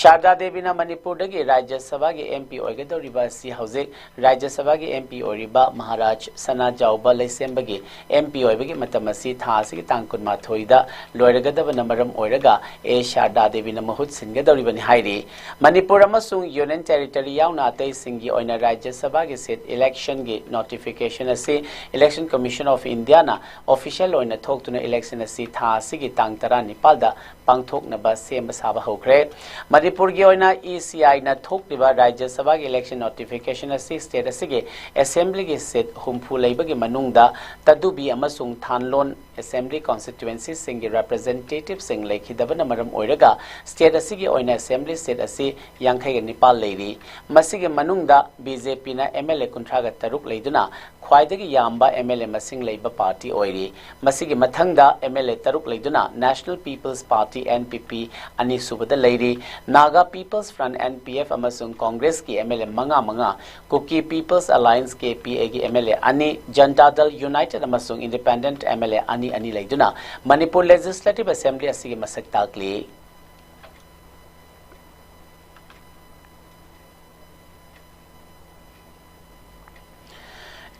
ꯁꯥꯔꯗꯥ ꯗꯦꯕꯤꯅ ꯃꯅꯤꯄꯨꯔꯗꯒꯤ ꯔꯥꯖ꯭ꯌ ꯁꯚꯥꯒꯤ MP ꯑꯣꯏꯒꯗꯧꯔꯤꯕ ꯑꯁꯤ ꯍꯧꯖꯤꯛ ꯔꯥꯖ꯭ꯌ ꯁꯚꯥꯒꯤ MP ꯑꯣꯏꯔꯤꯕ ꯃꯍꯥꯔꯥꯖ ꯁꯅꯥꯖꯥꯎꯕ ꯂꯩꯁꯦꯝꯕꯒꯤ MP ꯑꯣꯏꯕꯒꯤ ꯃꯇꯝ ꯑꯁꯤ ꯊꯥ ꯑꯁꯤꯒꯤ ꯇꯥꯡ ꯀꯨꯟꯃꯥꯊꯣꯏꯗ ꯂꯣꯏꯔꯒꯗꯕꯅ ꯃꯔꯝ ꯑꯣꯏꯔꯒ ꯑꯦ ꯁꯥꯔꯗꯥ ꯗꯦꯕꯤꯅ ꯃꯍꯨꯠ ꯁꯤꯟꯒꯗꯧꯔꯤꯕꯅꯤ ꯍꯥꯏꯔꯤ꯫ ꯃꯅꯤꯄꯨꯔ ꯑꯃꯁꯨꯡ ꯑꯃꯁꯨꯡ Union Territory ꯌꯥꯎꯅ ꯑꯇꯩꯁꯤꯡꯒꯤ ꯑꯣꯏꯅ ꯔꯥꯖ꯭ꯌ ꯁꯚꯥꯒꯤ seat election ꯒꯤ notification ꯑꯁꯤ Election Commission of India ꯅ official ꯑꯣꯏꯅ ꯊꯣꯛꯇꯨꯅ election ꯑꯁꯤ ꯊꯥ ꯑꯁꯤꯒꯤ ꯇꯥꯡ ꯇꯔꯥꯅꯤꯄꯥꯜꯗ ꯄꯥꯡꯊꯣꯛꯅꯕ ꯁꯦꯝꯕ ꯁꯥꯕ ꯍꯧꯈ꯭ꯔꯦ꯫ ꯃꯅꯤꯄꯨꯔꯒꯤ ꯑꯣꯏꯅ E C I ꯅ ꯊꯣꯛꯂꯤꯕ ꯔꯥꯖ꯭ꯌ ꯁꯚꯥꯒꯤ election notification ꯑꯁꯤ state ꯑꯁꯤꯒꯤ assembly ꯒꯤ seat ꯍꯨꯝꯐꯨ ꯂꯩꯕꯒꯤ ꯃꯅꯨꯡꯗ ꯇꯗꯨꯕꯤ ꯑꯃꯁꯨꯡ ꯊꯥꯟꯂꯣꯟ assembly constituency ꯁꯤꯡꯒꯤ representative ꯁꯤꯡ ꯂꯩꯈꯤꯗꯕꯅ ꯃꯔꯝ ꯑꯣꯏꯔꯒ state ꯑꯁꯤꯒꯤ ꯑꯣꯏꯅ assembly seat ꯑꯁꯤ ꯌꯥꯡꯈꯩꯒ ꯅꯤꯄꯥꯜ ꯂꯩꯔꯤ꯫ ꯃꯁꯤꯒꯤ ꯃꯅꯨꯡꯗ B J P ꯅ M L A ꯀꯨꯟꯊ꯭ꯔꯥꯒ ꯇꯔꯨꯛ ꯂꯩꯗꯨꯅ ꯈ꯭ꯋꯥꯏꯗꯒꯤ ꯌꯥꯝꯕ M L A ꯃꯁꯤꯡ ꯂꯩꯕ party ꯑꯣꯏꯔꯤ꯫ ꯃꯁꯤꯒꯤ ꯃꯊꯪꯗ M L A ꯇꯔꯨꯛ ꯂꯩꯗꯨꯅ National People's Party, N P P, ꯑꯅꯤꯁꯨꯕꯗ ꯂꯩꯔꯤ꯫ Naga People's Front, N P F, ꯑꯃꯁꯨꯡ Congress ꯀꯤ M L A ꯃꯉꯥ ꯃꯉꯥ, Kuki People's Alliance, K P A, ꯒꯤ M L A ꯑꯅꯤ, Janata Dal United ꯑꯃꯁꯨꯡ Independent M L A ꯑꯅꯤ ꯑꯅꯤ ꯂꯩꯗꯨꯅ ꯃꯅꯤꯄꯨꯔ Legislative Assembly ꯑꯁꯤꯒꯤ ꯃꯁꯛ ꯇꯥꯛꯂꯤ꯫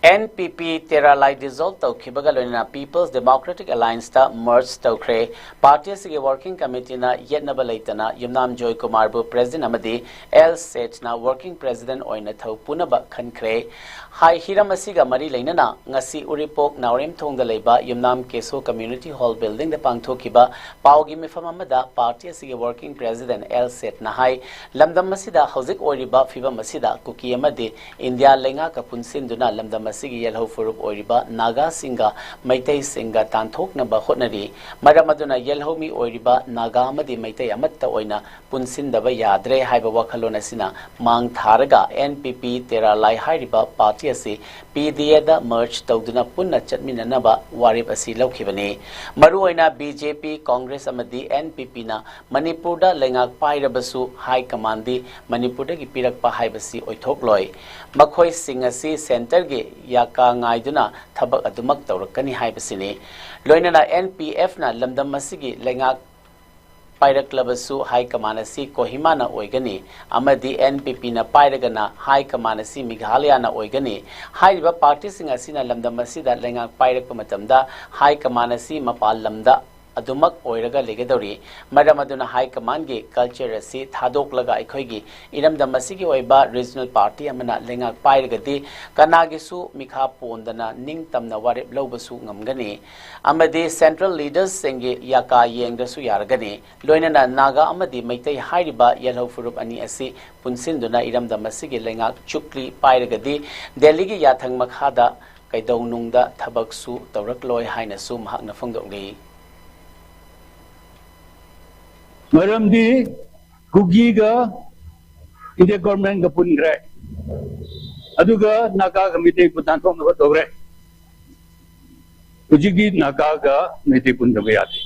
N P P ꯇꯦꯔꯥ ꯂꯥꯏ dissolve ꯇꯧꯈꯤꯕꯒ ꯂꯣꯏꯅꯅ People's Democratic Alliance ꯇ merge ꯇꯧꯈ꯭ꯔꯦ꯫ Party ꯑꯁꯤꯒꯤ working committee ꯅ ꯌꯦꯠꯅꯕ ꯂꯩꯇꯅ ꯌꯨꯝꯅꯥꯝ ꯖꯣꯏ ꯀꯨꯃꯥꯔꯕꯨ president ꯑꯃꯗꯤ L ꯁꯦꯊꯅ working president ꯑꯣꯏꯅ ꯊꯧ ꯄꯨꯅꯕ ꯈꯟꯈ꯭ꯔꯦ꯫ ꯍꯥꯏ ꯍꯤꯔꯝ ꯑꯁꯤꯒ ꯃꯔꯤ ꯂꯩꯅꯅ ꯉꯁꯤ ꯎꯔꯤꯄꯣꯛ ꯅꯥꯎꯔꯦꯝꯊꯣꯡꯗ ꯂꯩꯕ ꯌꯨꯝꯅꯥꯝ ꯀꯦꯁꯣ Community Hall building ꯗ ꯄꯥꯡꯊꯣꯛꯈꯤꯕ ꯄꯥꯎꯒꯤ ꯃꯤꯐꯝ ꯑꯃꯗ party ꯑꯁꯤꯒꯤ working president L ꯁꯦꯊꯅ ꯍꯥꯏ, ꯂꯝꯗꯝ ꯑꯁꯤꯗ ꯍꯧꯖꯤꯛ ꯑꯣꯏꯔꯤꯕ ꯐꯤꯕꯝ ꯑꯁꯤꯗ ꯀꯨꯀꯤ ꯑꯃꯗꯤ ꯏꯟꯗꯤꯌꯥ ꯂꯩꯉꯥꯛꯀ ꯄꯨꯟꯁꯤꯟꯗꯨꯅ ꯂꯝꯗꯝ ꯑꯁꯤꯒꯤ ꯌꯦꯜꯍꯧ ꯐꯨꯔꯨꯞ ꯑꯣꯏꯔꯤꯕ ꯅꯥꯒꯥꯁꯤꯡꯒ ꯃꯩꯇꯩꯁꯤꯡꯒ ꯇꯥꯟꯊꯣꯛꯅꯕ ꯍꯣꯠꯅꯔꯤ꯫ ꯃꯔꯝ ꯑꯗꯨꯅ ꯌꯦꯜꯍꯧꯃꯤ ꯑꯣꯏꯔꯤꯕ ꯅꯥꯒꯥ ꯑꯃꯗꯤ ꯃꯩꯇꯩ ꯑꯃꯠꯇ ꯑꯣꯏꯅ ꯄꯨꯟꯁꯤꯟꯗꯕ ꯌꯥꯗ꯭ꯔꯦ ꯍꯥꯏꯕ ꯋꯥꯈꯜꯂꯣꯟ ꯑꯁꯤꯅ ꯃꯥꯡ ꯊꯥꯔꯒ N P P ꯇꯦꯔꯥ ꯂꯥꯏ ꯍꯥꯏꯔꯤꯕ party ꯑꯁꯤ P D A the merge ꯇꯧꯗꯨꯅ ꯄꯨꯟꯅ ꯆꯠꯃꯤꯟꯅꯅꯕ ꯋꯥꯔꯦꯞ ꯑꯁꯤ ꯂꯧꯈꯤꯕꯅꯤ꯫ ꯃꯔꯨꯑꯣꯏꯅ B J P, Congress ꯑꯃꯗꯤ N P P ꯅ ꯃꯅꯤꯄꯨꯔꯗ ꯂꯩꯉꯥꯛ ꯄꯥꯏꯔꯕꯁꯨ high command ꯗꯤ ꯃꯅꯤꯄꯨꯔꯗꯒꯤ ꯄꯤꯔꯛꯄ ꯍꯥꯏꯕꯁꯤ ꯑꯣꯏꯊꯣꯛꯂꯣꯏ꯫ ꯃꯈꯣꯏꯁꯤꯡ ꯑꯁꯤ centre ꯒꯤ ꯌꯥꯀꯥ ꯉꯥꯏꯗꯨꯅ ꯊꯕꯛ ꯑꯗꯨꯃꯛ ꯇꯧꯔꯛꯀꯅꯤ ꯍꯥꯏꯕꯁꯤꯅꯤ꯫ ꯂꯣꯏꯅꯅ N P F ꯅ ꯂꯝꯗꯝ ꯑꯁꯤꯒꯤ ꯂꯩꯉꯥꯛ ꯄꯥꯏꯔꯛꯂꯕꯁꯨ high command ꯑꯁꯤ ꯀꯣꯍꯤꯃꯥꯅ ꯑꯣꯏꯒꯅꯤ ꯑꯃꯗꯤ N P P ꯅ ꯄꯥꯏꯔꯒꯅ high command ꯑꯁꯤ ꯃꯦꯘꯥꯂꯌꯥꯅ ꯑꯣꯏꯒꯅꯤ꯫ ꯍꯥꯏꯔꯤꯕ party ꯁꯤꯡ ꯑꯁꯤꯅ ꯂꯝꯗꯝ ꯑꯁꯤꯗ ꯂꯩꯉꯥꯛ ꯄꯥꯏꯔꯛꯄ ꯃꯇꯝꯗ high command ꯑꯁꯤ ꯃꯄꯥꯟ ꯂꯝꯗ ꯑꯗꯨꯃꯛ ꯑꯣꯏꯔꯒ ꯂꯩꯒꯗꯧꯔꯤ꯫ ꯃꯔꯝ ꯑꯗꯨꯅ ꯍꯥꯏ ꯀꯃꯥꯟꯒꯤ ꯀꯜꯆꯔ ꯑꯁꯤ ꯊꯥꯗꯣꯛꯂꯒ ꯑꯩꯈꯣꯏꯒꯤ ꯏꯔꯝꯗꯝ ꯑꯁꯤꯒꯤ ꯑꯣꯏꯕ ꯔꯤꯖꯅꯦꯜ ꯄꯥꯔꯇꯤ ꯑꯃꯅ ꯂꯩꯉꯥꯛ ꯄꯥꯏꯔꯒꯗꯤ ꯀꯅꯥꯒꯤꯁꯨ ꯃꯤꯈꯥ ꯄꯣꯟꯗꯅ ꯅꯤꯡꯇꯝꯅ ꯋꯥꯔꯦꯞ ꯂꯧꯕꯁꯨ ꯉꯝꯒꯅꯤ ꯑꯃꯗꯤ ꯁꯦꯟꯇ꯭ꯔꯦꯜ ꯂꯤꯗꯔꯁꯁꯤꯡꯒꯤ ꯌꯥꯀꯥ ꯌꯦꯡꯗ꯭ꯔꯁꯨ ꯌꯥꯔꯒꯅꯤ꯫ ꯂꯣꯏꯅꯅ ꯅꯥꯒꯥ ꯑꯃꯗꯤ ꯃꯩꯇꯩ ꯍꯥꯏꯔꯤꯕ ꯌꯦꯜꯍꯧ ꯐꯨꯔꯨꯞ ꯑꯅꯤ ꯑꯁꯤ ꯄꯨꯟꯁꯤꯟꯗꯨꯅ ꯏꯔꯝꯗꯝ ꯑꯁꯤꯒꯤ ꯂꯩꯉꯥꯛ ꯆꯨꯞꯂꯤ ꯄꯥꯏꯔꯒꯗꯤ ꯗꯦꯜꯂꯤꯒꯤ ꯌꯥꯊꯪ ꯃꯈꯥꯗ ꯀꯩꯗꯧꯅꯨꯡꯗ ꯊꯕꯛꯁꯨ ꯇꯧꯔꯛꯂꯣꯏ ꯍꯥꯏꯅꯁꯨ ꯃꯍꯥꯛꯅ ꯐꯣꯡꯗꯣꯛꯂꯤ꯫ ꯃꯔꯝꯗꯤ ꯀꯨꯀꯤꯒ ꯏꯟꯗꯤꯌꯥ ꯒꯣꯔꯃꯦꯟꯒ ꯄꯨꯟꯈ꯭ꯔꯦ, ꯑꯗꯨꯒ ꯅꯥꯒꯥꯒ ꯃꯤꯇꯩ ꯄꯨꯟ ꯇꯥꯟꯊꯣꯛꯅꯕ ꯇꯧꯔꯦ꯫ ꯍꯧꯖꯤꯛꯇꯤ ꯅꯥꯒꯥꯒ ꯃꯤꯇꯩ ꯄꯨꯟꯗꯕ ꯌꯥꯗꯦ꯫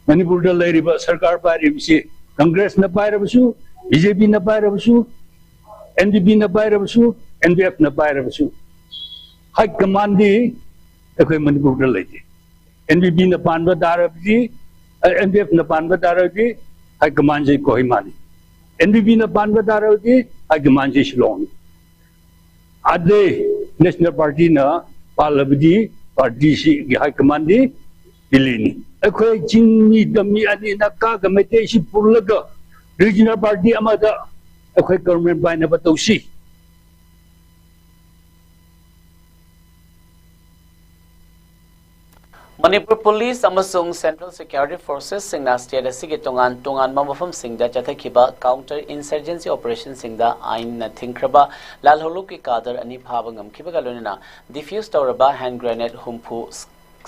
ꯃꯅꯤꯄꯨꯔꯗ ꯂꯩꯔꯤꯕ ꯁꯔꯀꯥꯔ ꯄꯥꯏꯔꯤꯕꯁꯤ ꯀꯪꯒ꯭ꯔꯦꯁꯅ ꯄꯥꯏꯔꯕꯁꯨ, ꯕꯤ ꯖꯦ ꯄꯤꯅ ꯄꯥꯏꯔꯕꯁꯨ, ꯑꯦꯟ ꯗꯤ ꯄꯤꯅ ꯄꯥꯏꯔꯕꯁꯨ, ꯑꯦꯟ ꯗꯤ ꯑꯦꯐꯅ ꯄꯥꯏꯔꯕꯁꯨ, ꯍꯥꯏ ꯀꯃꯥꯟꯗꯤ ꯑꯩꯈꯣꯏ ꯃꯅꯤꯄꯨꯔꯗ ꯂꯩꯇꯦ꯫ ꯑꯦꯟ ꯗꯤ ꯄꯤꯅ ꯄꯥꯟꯕ ꯇꯥꯔꯕꯗꯤ, ꯑꯦꯟ ꯗꯤ ꯑꯦꯐꯅ ꯄꯥꯟꯕ ꯇꯥꯔꯕꯗꯤ ꯍꯥꯏ ꯀꯃꯥꯟꯁꯤ ꯀꯣꯍꯤꯃꯥꯅꯤ, ꯑꯦꯟ ꯗꯤ ꯄꯤꯅ ꯄꯥꯟꯕ ꯇꯥꯔꯕꯗꯤ ꯍꯥꯏ ꯀꯃꯥꯟꯁꯤ ꯁꯤꯂꯣꯡꯅꯤ꯫ ꯑꯗꯩ ꯅꯦꯁꯅꯦꯜ ꯄꯥꯔꯇꯤꯅ ꯄꯥꯜꯂꯕꯗꯤ ꯄꯥꯔꯇꯤꯁꯤꯒꯤ ꯍꯥꯏ ꯀꯃꯥꯟꯗꯤ ꯗꯤꯜꯂꯤꯅꯤ꯫ ꯑꯩꯈꯣꯏ ꯆꯤꯡꯃꯤ ꯇꯝꯃꯤ ꯑꯅꯤ ꯅꯥꯒꯥꯒ ꯃꯩꯇꯩꯁꯤ ꯄꯨꯜꯂꯒ ꯔꯤꯖꯅꯦꯜ ꯄꯥꯔꯇꯤ ꯑꯃꯗ ꯑꯩꯈꯣꯏ ꯒꯕꯔꯃꯦꯟ ꯄꯥꯏꯅꯕ ꯇꯧꯁꯤ꯫ ꯃꯅꯤꯄꯨꯔ ꯄꯨꯂꯤꯁ ꯑꯃꯁꯨꯡ ꯁꯦꯟꯇ꯭ꯔꯦꯜ ꯁꯦꯀ꯭ꯌꯨꯔꯤꯇꯤ ꯐꯣꯔꯁꯦꯁꯁꯤꯡꯅ ꯁ꯭ꯇꯦꯠ ꯑꯁꯤꯒꯤ ꯇꯣꯉꯥꯟ ꯇꯣꯉꯥꯟꯕ ꯃꯐꯝꯁꯤꯡꯗ ꯆꯠꯊꯈꯤꯕ ꯀꯥꯎꯟꯇꯔ ꯏꯟꯁꯔꯖꯦꯟꯁꯤ ꯑꯣꯄꯔꯦꯁꯟꯁꯤꯡꯗ ꯑꯥꯏꯟꯅ ꯊꯤꯡꯈ꯭ꯔꯕ ꯂꯥꯜꯍꯧꯂꯨꯞꯀꯤ ꯀꯥꯗꯔ ꯑꯅꯤ ꯐꯥꯕ ꯉꯝꯈꯤꯕꯒ ꯂꯣꯏꯅꯅ ꯗꯤꯐ꯭ꯌꯨꯁ ꯇꯧꯔꯕ ꯍꯦꯟ ꯒ꯭ꯔꯦꯅꯦꯗ ꯍꯨꯝꯐꯨ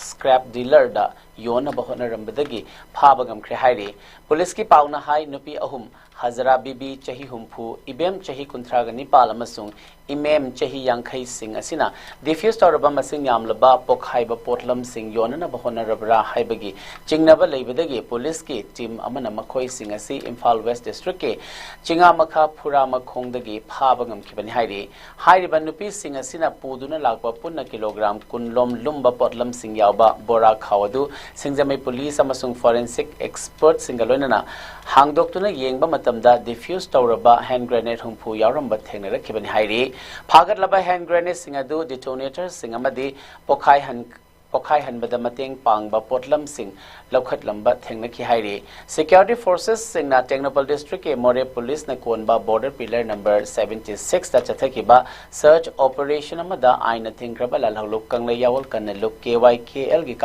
ꯁ꯭ꯀ꯭ꯔꯦꯞ ꯗꯤꯂꯔꯗ ꯌꯣꯟꯅꯕ ꯍꯣꯠꯅꯔꯝꯕꯗꯒꯤ ꯐꯥꯕ ꯉꯝꯈ꯭ꯔꯦ ꯍꯥꯏꯔꯤ꯫ ꯄꯨꯂꯤꯁꯀꯤ ꯄꯥꯎꯅ ꯍꯥꯏ, ꯅꯨꯄꯤ ꯑꯍꯨꯝ, ꯍꯖꯔꯥ ꯕꯤꯕꯤ ꯆꯍꯤ ꯍꯨꯝꯐꯨ, ꯏꯕꯦꯝ ꯆꯍꯤ ꯀꯨꯟꯊ꯭ꯔꯥꯒ ꯅꯤꯄꯥꯜ ꯑꯃꯁꯨꯡ ꯏꯃꯦꯝ ꯆꯍꯤ ꯌꯥꯡꯈꯩꯁꯤꯡ ꯑꯁꯤꯅ ꯗꯤꯐ꯭ꯌꯨꯁ ꯇꯧꯔꯕ ꯃꯁꯤꯡ ꯌꯥꯝꯂꯕ ꯄꯣꯛꯈꯥꯏꯕ ꯄꯣꯠꯂꯝꯁꯤꯡ ꯌꯣꯟꯅꯅꯕ ꯍꯣꯠꯅꯔꯕ꯭ꯔꯥ ꯍꯥꯏꯕꯒꯤ ꯆꯤꯡꯅꯕ ꯂꯩꯕꯗꯒꯤ ꯄꯨꯂꯤꯁꯀꯤ ꯇꯤꯝ ꯑꯃꯅ ꯃꯈꯣꯏꯁꯤꯡ ꯑꯁꯤ ꯏꯝꯐꯥꯜ ꯋꯦꯁ ꯗꯤꯁꯇ꯭ꯔꯤꯛꯀꯤ ꯆꯤꯉꯥꯃꯈꯥ ꯐꯨꯔꯥꯃꯈꯣꯡꯗꯒꯤ ꯐꯥꯕ ꯉꯝꯈꯤꯕꯅꯤ ꯍꯥꯏꯔꯤ꯫ ꯍꯥꯏꯔꯤꯕ ꯅꯨꯄꯤꯁꯤꯡ ꯑꯁꯤꯅ ꯄꯨꯗꯨꯅ ꯂꯥꯛꯄ ꯄꯨꯟꯅ ꯀꯤꯂꯣꯒ꯭ꯔꯥꯝ ꯀꯨꯟ ꯂꯣꯝ ꯂꯨꯝꯕ ꯄꯣꯠꯂꯝꯁꯤꯡ ꯌꯥꯎꯕ ꯕꯣꯔꯥ ꯈꯥꯎ ꯑꯗꯨ ꯁꯤꯡꯖꯃꯩ ꯄꯨꯂꯤꯁ ꯑꯃꯁꯨꯡ ꯐꯣꯔꯦꯟꯁꯤꯛ ꯑꯦꯛꯁꯄꯔꯠꯁꯤꯡꯒ ꯂꯣꯏꯅꯅ ꯍꯥꯡꯗꯣꯛꯇꯨꯅ ꯌꯦꯡꯕ ꯃꯇꯝꯗ ꯗꯤꯐ꯭ꯌꯨꯁ ꯇꯧꯔꯕ ꯍꯦꯟ ꯒ꯭ꯔꯦꯅꯦꯗ ꯍꯨꯝꯐꯨ ꯌꯥꯎꯔꯝꯕ ꯊꯦꯡꯅꯔꯛꯈꯤꯕꯅꯤ ꯍꯥꯏꯔꯤ꯫ ꯐꯥꯒꯠꯂꯕ ꯍꯦꯟ ꯒ꯭ꯔꯦꯅꯦꯗꯁꯤꯡ ꯑꯗꯨ ꯗꯤꯇꯣꯅꯦꯇꯔꯁꯤꯡ ꯑꯃꯗꯤ ꯄꯣꯈꯥꯏꯍꯟ-, ꯄꯣꯈꯥꯏꯍꯟꯕꯗ ꯃꯇꯦꯡ ꯄꯥꯡꯕ ꯄꯣꯠꯂꯝꯁꯤꯡ ꯂꯧꯈꯠꯂꯝꯕ ꯊꯦꯡꯅꯈꯤ ꯍꯥꯏꯔꯤ꯫ Security forcesꯁꯤꯡꯅ ꯇꯦꯡꯅꯧꯄꯜ districtꯀꯤ ꯃꯣꯔꯦ policeꯅ ꯀꯣꯟꯕ border pillar number seventy sixꯇ ꯆꯠꯊꯈꯤꯕ search operation ꯑꯃꯗ ꯑꯥꯏꯟꯅ ꯊꯤꯡꯈ꯭ꯔꯕ ꯂꯥꯜꯍꯧꯂꯨꯞ ꯀꯪꯂꯩ ꯌꯥꯑꯣꯜ ꯀꯟꯅ ꯂꯨꯞ KYKLꯒꯤ